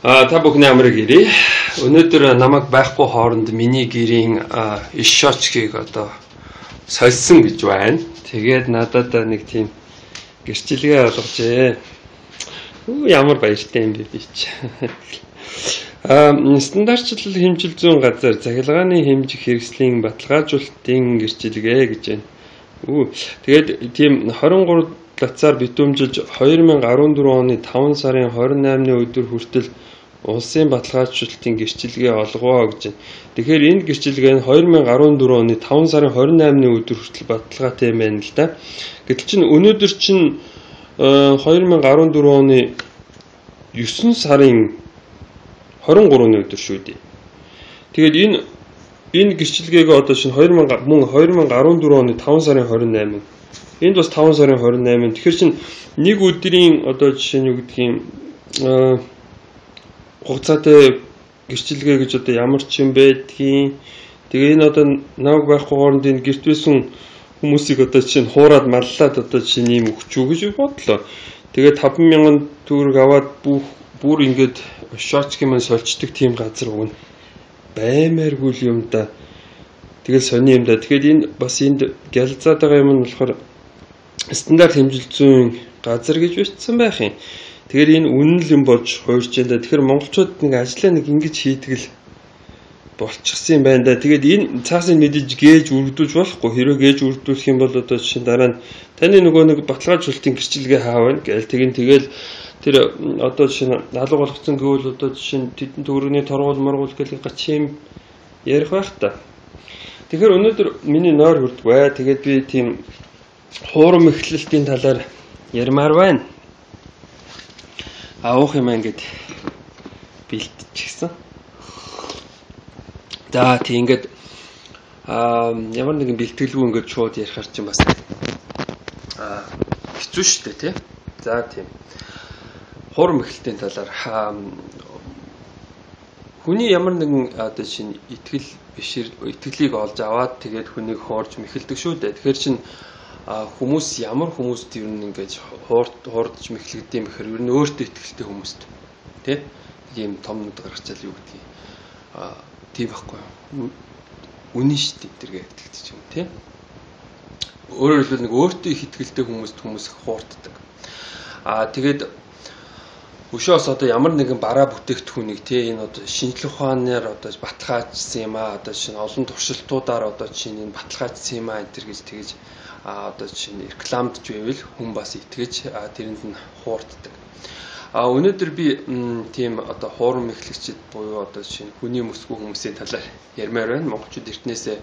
Та бүхний амрыг ирье. Өнөөдөр намайг байхгүй хооронд миний гэрийн ишочкийг одоо сольсон гэж байна. Тэгээд надад нэг тийм гэрчлэгээ олгожээ. Ямар баяртай юм бэ би чи. Стандартчлал хэмжил зүйн газар цахилгааны хэмжих хэрэгслийн баталгаажуулалтын гэрчилгээ гэж байна. Тэгээд тийм 23 лацаар битүүмжилж 2014 оны 5 сарын 28-ны өдөр хүртэл улсын баталгаажуулалтын гэрчилгээ олгоо гэж байна. Тэгэхээр энэ гэрчилгээ нь 2014 оны 5 сарын 28-ны өдөр хүртэл баталгаатай юм байна л да. Гэтэл чинь өнөөдөр чинь 2014 оны 9 сарын 23-ны өдөр шүү дээ. Тэгээд энэ гэрчилгээг одоо чинь 2014 оны 5 сарын 28. Энд бас 5 сарын 28. Тэгэхээр чинь нэг өдрийн одоо жишээ нь юу гэдгийг хугацаатай гэрчилгээ гэж одоо ямар ч юм байдгийг. Тэгээ энэ одоо намайг байхгүй хооронд энэ гэрт байсан хүмүүсийг одоо чинь хуураад маллаад одоо чинь ийм өгч үү гэж бодлоо. Тэгээ 5,000 төгрөг аваад бүр ингээд шочки маань сольчдаг тийм газар өгнө. Баймааргүй юм да. Тэгэл сони юм да. Тэгэхээр энэ бас энд гялзаад байгаа юм нь болохоор стандарт хэмжил зүйн газар гэж бичсэн байх юм. Тэгэхээр энэ үнэн л юм болж хуурч байна да. Тэгэхээр монголчууд нэг ажлаа нэг ингэж хийдэг л болчихсон юм байна да. Тэгээд энэ цаасын мэдээж гээж үргэлжлүүлж болохгүй. Хэрвээ гээж үргэлжлүүлэх юм бол одоо жишээ нь дараа нь таны нөгөө нэг баталгаажуулалтын гэрчилгээ хаавна гээл тэгин тэгэл тэр одоо жишээ нь алга болгоцсон гэвэл одоо жишээ нь тэдэн төгрөгийн торгуул моргуул гэл гач юм ярих байх та. Тэгэхээр өнөөдөр миний нойр хүрдгүй. Тэгээд би тийм хуурам эхлэлтийн талаар ярмаар байна. Уух юм ингээд бэлтчихсэн. За тийм ингээд ямар нэгэн бэлтгэлгүй ингээд шууд ярихар чинь бас хэцүү шүү дээ тий. За тийм. Хуурам эхлэлтийн талаар хүний ямар нэгэн одоо чинь итгэл бишэр итгэлийг олж аваад тэгээд хүнийг хуурж мэхэлдэг шүү дээ. Тэгэхээр чинь хүмүүс ямар хүмүүст ер нь ингэж хуурдж мэхлэгдэв юм бэхэр ер нь өөртөө итгэлтэй хүмүүст тий ийм том нүд гаргачаал юу гэдгийг тийм байхгүй юу, үнэн шүү дээ тэргээ итгэдэг юм тий. Өөрөөр хэлбэл нэг өөртөө их итгэлтэй хүмүүст хүмүүс их хуурддаг. Тэгээд өшөөс одоо ямар нэгэн бараа бүтээгдэхүүнийг тий энэ одоо шинжлэх ухаанаар одоо баталгаажсан юм аа, одоо шинэ олон туршилтуудаар одоо чинь энэ баталгаажсан юм аа энэ төр гэж тэгэж одоо чинь рекламдж байвал хүн бас итгэж тэрэнд нь хуурддаг. Өнөөдөр би тийм одоо хуурам мэхлэгчид буюу одоо чинь хүний мөсгүй хүмүүсийн талаар ярмаар байна. Монголчууд эртнээсээ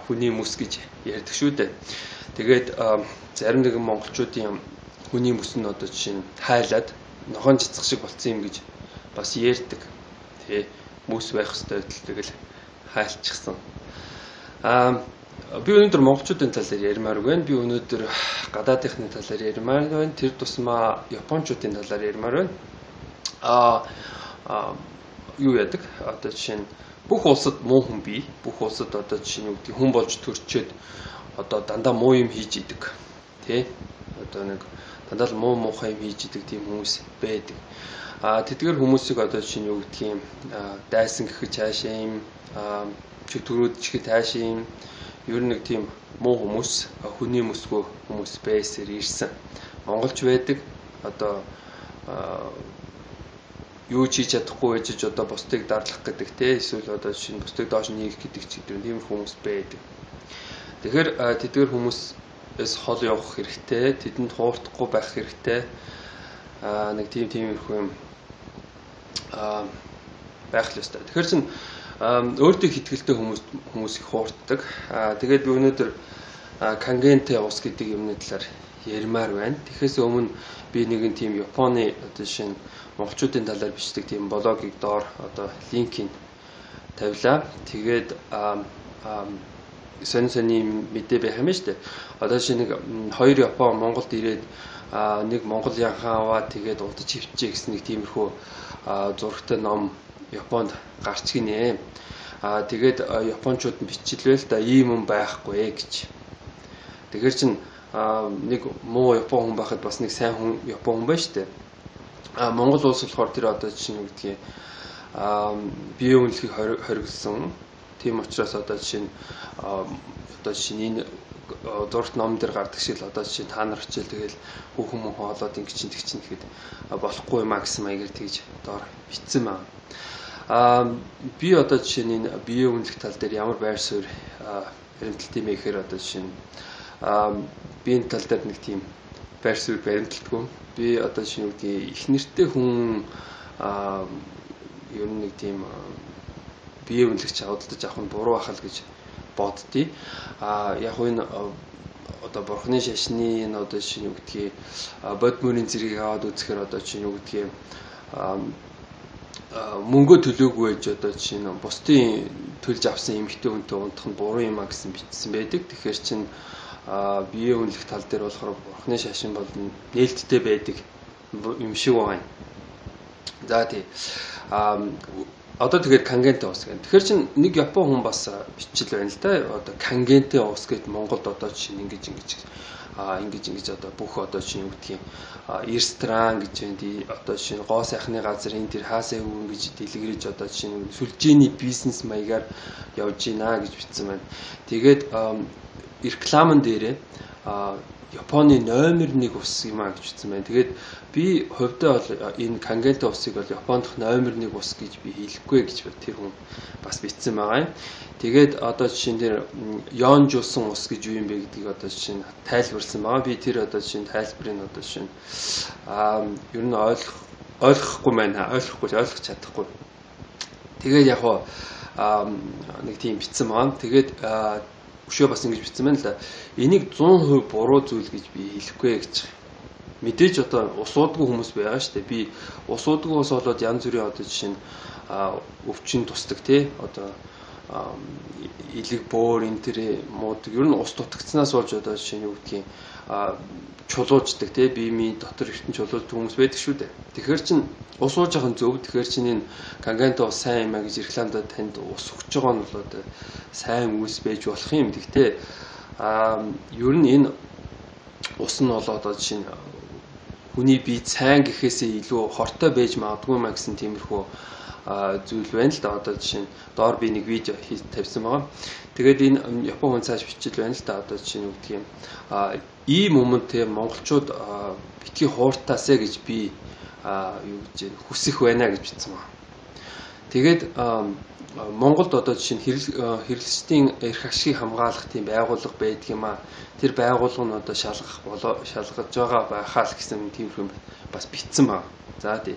хүний мөс гэж ярьдаг шүү дээ. Тэгээд зарим нэгэн монголчуудын хүний мөс нь одоо чинь хайлаад ногоон цэцэг шиг болцсон юм гэж бас ярьдаг. Тэ мөс байх ёстой байтал тэгэл хайлчихсан. Би өнөөдөр монголчуудын талаар ярмаар байна. Би өнөөдөр гадаадынхны талаар ярмаар байна. Тэр тусмаа японочдын талаар ярмаар байна. Юу яадаг? Одоо жишээ нь бүх улсад муу хүн бий. Бүх улсад одоо жишээ нь юу гэдэг хүн болж төрчөөд одоо дандаа муу юм хийж идэг. Тэ? Одоо нэг дандаа л муу муухай юм хийж идэг тийм хүмүүс байдаг. Тэдгээр хүмүүсийг одоо жишээ нь юу гэдгийг дайсан гэхэд цаашаа юм, чөтгөрөөд гэхэд цаашаа юм. Ер нь нэг тийм муу хүмүүс, хүний мөсгөө хүмүүс байсаар ирсэн. Монголч байдаг. Одоо юу ч хийж чадахгүй байж одоо бусдыг дарлах гэдэг те эсвэл одоо жишээ нь бусдыг доош нийгэх гэдэг ч гэдэг тийм хүмүүс байдаг. Тэгэхээр тэдгээр хүмүүсээс хол явах хэрэгтэй, тэдэнд хуурдахгүй байх хэрэгтэй. Нэг тийм тиймэрхүү юм байх л ёстой. Тэгэхээр чинь өөртөө их итгэлтэй хүмүүс их хуурддаг. Тэгээд би өнөөдөр Кангентэй ус гэдэг юмны талаар ярмаар байна. Тэгэхээс өмнө би нэгэн тийм Японы одоо жишээ нь монголчуудын талаар бичдэг тийм блогийг доор одоо линкийг тавилаа. Тэгээд сонь мэдээ байх юм шүү дээ. Одоо жишээ нэг хоёр Япон Монголд ирээд нэг Монгол янхан аваад тэгээд удаж хөвчээ гэсэн нэг тиймэрхүү зурагтай ном Японд гарч гинэ. Тэгээд японочууд нь бичилвэл да ийм юм байхгүй гэж. Тэгэхээр чин нэг муу япон хүн байхад бас нэг сайн хүн япон хүн байна шүү дээ. Монгол улс болохоор тэр одоо жишээ нь юу гэдгийг бие үнэлэхийг хориглосон. Тийм учраас одоо жишээ нь энэ зурагт ном дээр гардаг шиг л одоо жишээ та нар очил тэгэл хүүхэн мөнхөн олоод ингэ чинь тэг чинь гэхэд болохгүй юм а гэсэн маягаар тэгж доор бичсэн байна. Би одоо жишээ нь энэ бие үнэлэх тал дээр ямар байр суурь баримталт юм бэ гэхээр одоо жишээ нь би энэ тал дээр нэг тийм байр суурь баримталтгүй. Би одоо жишээ нь үгдгийг их нэртэй хүн ер нь нэг тийм бие үнэлэгч худалдаж авах нь буруу ахал гэж боддгийг. Яг энэ одоо бурхны шашны энэ одоо жишээ нь үгдгийг бод мөрийн зэргийг аваад үзэхээр одоо жишээ нь үгдгийг мөнгө төлөөгүй байж одоо жишээ нь бусдын төлж авсан эмэгтэй хүнтэй унтах нь буруу юм а гэсэн бичсэн байдаг. Тэгэхээр чин бие үнэлэх тал дээр болохоор бурхны шашин бол нээлттэй байдаг юм шиг байна. За тий. Одоо тэгэхээр Кангенте ус гэх. Тэгэхээр чин нэг Япон хүн бас бичил байна л да. Одоо Кангенте ус гэд Монголд одоо жишээ нь ингэж ингэж одоо бүх одоо жишээ нь юу гэдгийг ресторан гэж байна. Одоо жишээ нь гоо сайхны газар энэ тэр хаасаа юу ингэж дэлгэрэж одоо жишээ нь сүлжээний бизнес маягаар явж гинэ гэж бичсэн байна. Тэгээд рекламан дээрээ Японы номер 1 ус юм а гэж бичсэн байна. Тэгээд би хувьдаа бол энэ Кангенте усыг бол Японд номер 1 ус гэж би хэлэхгүй гэж тэр хүн бас бичсэн байгаа юм. Тэгээд одоо жишээн дээр Йонжуулсан ус гэж юу юм бэ гэдгийг одоо жишээ нь тайлбарласан байгаа. Би тэр одоо жишээ нь тайлбарыг одоо жишээ нь ер нь ойлгохгүй байна. Ойлгох чадахгүй. Тэгээд яг хоо нэг тийм бичсэн байгаа. Тэгээд өшөө бас ингэж бичсэн байна л да. Энийг 100% буруу зүйл гэж би хэлэхгүй гэж. Мэдээж одоо ус уудгүй хүмүүс байгаа шүү дээ. Би ус уудгүй ус болоод янз бүрийн одоо жишээ нь өвчин тусдаг тий. Одоо илэг бөөр энэ тэр муудаг. Ер нь ус дутагдсанаас болж одоо жишээ нь юу гэдгийг чулууждаг тий. Биемийн дотор эртэн чулууж хүмүүс байдаг шүү дээ. Тэгэхээр чин ус ууж байгаа нь зөв. Тэгэхээр чин энэ Кангенте ус сайн юм а гэж рекламдаа танд ус өгч байгаа нь бол одоо сайн үйлс байж болох юм. Гэхдээ ер нь энэ ус нь бол одоо жишээ нь хүний бие сайн гэхээсээ илүү хортой байж магадгүй маа гэсэн тиймэрхүү зүйл байна л да. Одоо жишээ нь доор би нэг видео хийж тавьсан байгаа. Тэгээд энэ Япон хүн цааш бичил байна л да. Одоо жишээ нь үгдгийг юм. Ийм өмнө те монголчууд битгий хууртаасаа гэж би юу гэж хүсэх байна гэж бичсэн байна. Тэгээд Монголд одоо жишээ нь хэрэглэгчдийн эрх ашигыг хамгаалах тийм байгууллага байдаг юм а. Тэр байгууллага нь одоо шалгаж байгаа байхаа л гэсэн тиймэрхүү бас бичсэн байна. За тий.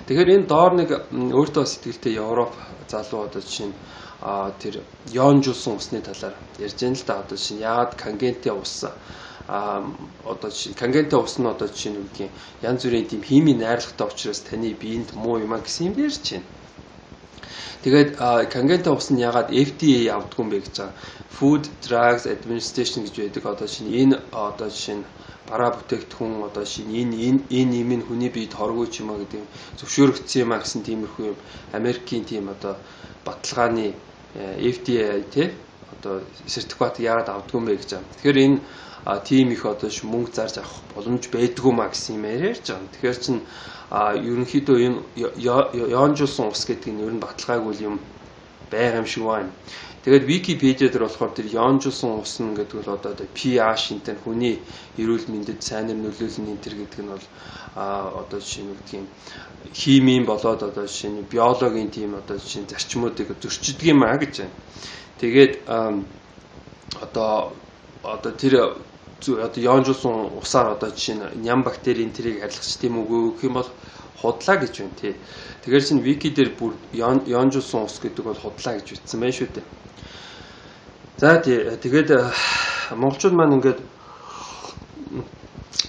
Тэгэхээр энэ доор нэг өөртөө сэтгэлтэй Европ залуу одоо жишээ нь тэр Йонжуулсан усны талаар ярьж байна л да. Одоо жишээ нь яагаад Кангенте ус одоо жишээ Кангенте ус нь одоо жишээ нь үгдгийн янз бүрийн тийм химийн найрлагатай учраас таны биед муу юм а гэсэн юм ярьж байна. Тэгээд Кангенте ус нь яагаад FDA авдаггүй юм бэ гэж байгаа. Food Drugs Administration гэж байдаг. Одоо жишээ нь энэ одоо жишээ нь бараа бүтээгдэхүүн одоо жишээ нь энэ юм нь хүний биед хоргүй ч юм а гэдэг юм зөвшөөрөгдсөн юм а гэсэн тиймэрхүү юм Америкийн тийм одоо баталгааны FDA тий одоо сертификат яагаад авдаггүй юм бэ гэж байгаа. Тэгэхээр энэ тийм их одоо мөнгө зарж авах боломж байдгүй маа гэсэн юм ярьж байгаа. Тэгэхээр чин ерөнхийдөө энэ Йонжуулсан ус гэдэг нь ер нь баталгаагүй юм байгаа юм шиг байна. Тэгээд Wikipedia дээр болохоор тэр Йонжуулсан ус нь гэдэг бол одоо pH энэ хүний эрүүл мэндэд сайнар нөлөөлнө энэ төр гэдэг нь бол одоо жишээ нь үгдгийн химийн болоод одоо жишээ нь биологийн тийм одоо жишээ нь зарчмуудыг зөрчдөг юм а гэж байна. Тэгээд одоо тэр одоо Йонжуулсан усаар одоо жишээ нь ням бактерийн тэрийг арилгах тийм үгүй гэх юм бол худлаа гэж байна тий. Тэгэхээр чинь вики дээр бүр Йонжуулсан ус гэдэг бол худлаа гэж бичсэн байна шүү дээ. За тий. Тэгээд монголчууд маань ингээд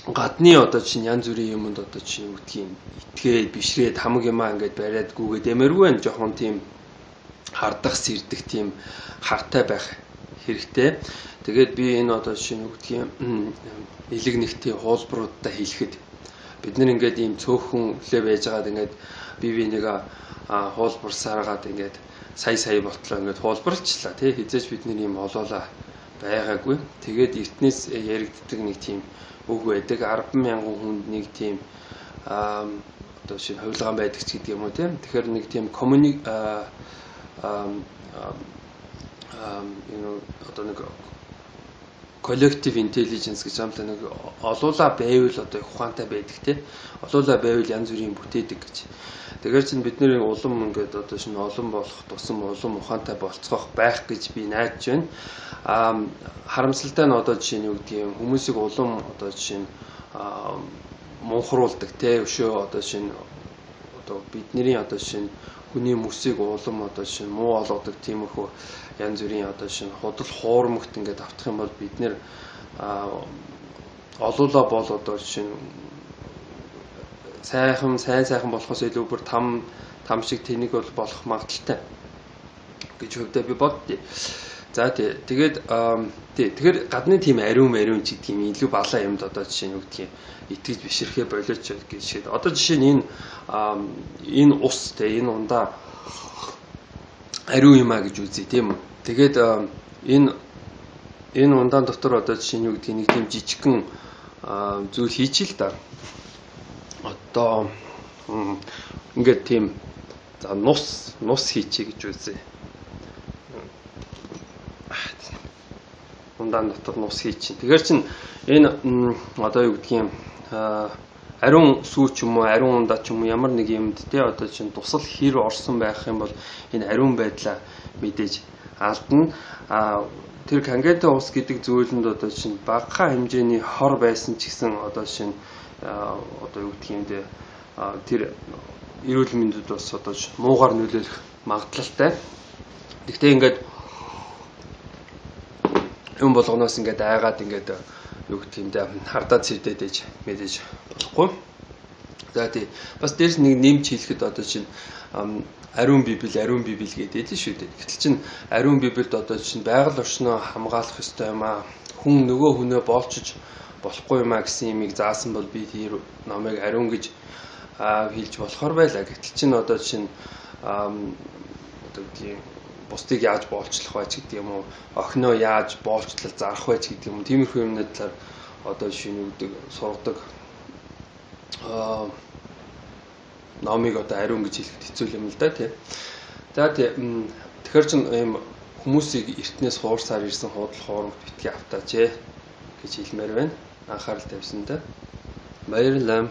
гадны одоо чинь янз бүрийн юмд одоо чинь юу гэдгийг итгээд бишрээд хамаг юмаа ингээд бариад гүгээд ямаргүй байна. Жохон тийм хардах сэрдэх тийм хартай байх хэрэгтэй. Тэгээд би энэ одоо жишээ нь үгдгийн элэг нэгтийн хуулбаруудаа хэлэхэд бид нар ингээд ийм цөөхөн лээ байжгаад ингээд би нэг хуулбарсараад ингээд сая болтлоо ингээд хуулбарлчлаа тий. Хизээч бид нар ийм олоолаа байгаагүй. Тэгээд эртнээс яригддаг нэг тийм үг байдаг. 10,000 хүнд нэг тийм одоо шинэ хувилгаан байдаг ч гэдэг юм уу тийм. Тэгэхээр нэг тийм коммуни одоо нэг collective intelligence гэж юм л нэг олуула байвал одоо их ухаантай байдаг тий. Олуула байвал янз бүрийн бүтээдэг гэж. Тэгэхээр чинь бид нэр улам ингээд одоо шинэ олон болох тусам улам ухаантай болцгоох байх гэж би найдаж байна. Харамсалтай нь одоо жишээ нь юу гэдэг юм хүмүүсийг улам одоо жишээ нь мунхруулдаг тий өшөө одоо жишээ нь одоо бидний одоо жишээ нь хүний мөсийг улам одоо жишээ нь муу олгодог тиймэрхүү янз бүрийн одоо жишээ нь худал хуурмагт ингээд автах юм бол бид нэр олуула бол одоо жишээ нь сайхан болохоос илүү бүр там шиг тэнэг бол болох магадлалтай гэж хувьдаа би боддъё. За тий. Тэгээд тий. Тэгэхээр гадны тийм ариун ч гэдэг юм илүү балаа юмд одоо жишээ нь юу гэдгийг итгэж бишрэхээ болооч гэж шийд. Одоо жишээ нь энэ ус тий энэ ундаа ариун юм а гэж үзье тийм үү. Тэгээд энэ ундаан дотор одоо жишээ нь юу гэдгийг нэг тийм жижигхэн зүйл хийчихэл та. Одоо ингээд тийм за нус хийчихье гэж үзье. Ундаан дотор нус хийчих. Тэгэхээр чин энэ одоо юу гэдгийг ариун сүү ч юм уу, ариун ундаа ч юм уу ямар нэг юмд те одоо чин тусал хэр орсон байх юм бол энэ ариун байдлаа мэдээж алдна. Тэр Кангенте ус гэдэг зүйлэнд одоо чин багахан хэмжээний хор байсан ч гэсэн одоо чин одоо юу гэдгийг юм те тэр эрүүл мэндэд бас одоо муугаар нөлөөлөх магадлалтай. Гэхдээ ингээд юм болгоноос ингээд айгаад ингээд юу гэх юм бэ хардаад сэрдээд ээж мэдээж болохгүй. За тий. Бас дээрс нэг нэмж хэлэхэд одоо чинь ариун библ гэдэг л шүү дээ. Гэтэл чинь ариун библд одоо чинь байгаль орчноо хамгаалах ёстой юм аа. Хүн нөгөө хүнээ боолчж болохгүй юм аа гэсэн юмыг заасан бол би тэр номыг ариун гэж хэлж болохоор байлаа. Гэтэл чинь одоо чинь одоо гэдгийг бусдыг яаж боолчлох вэ ч гэдэг юм уу, охиноо яаж боолчлол зарах вэ ч гэдэг юм уу, тиймэрхүү юмны талаар одоо шинэ үгдэг сургадаг номыг одоо ариун гэж хэлэхэд хэцүү юм л да тий. За тий. Тэгэхээр чин ийм хүмүүсийг эртнээс хуурсаар ирсэн худал хуурамч битгий автаач гэж хэлмээр байна. Анхаарал тавьсандаа баярлалаа.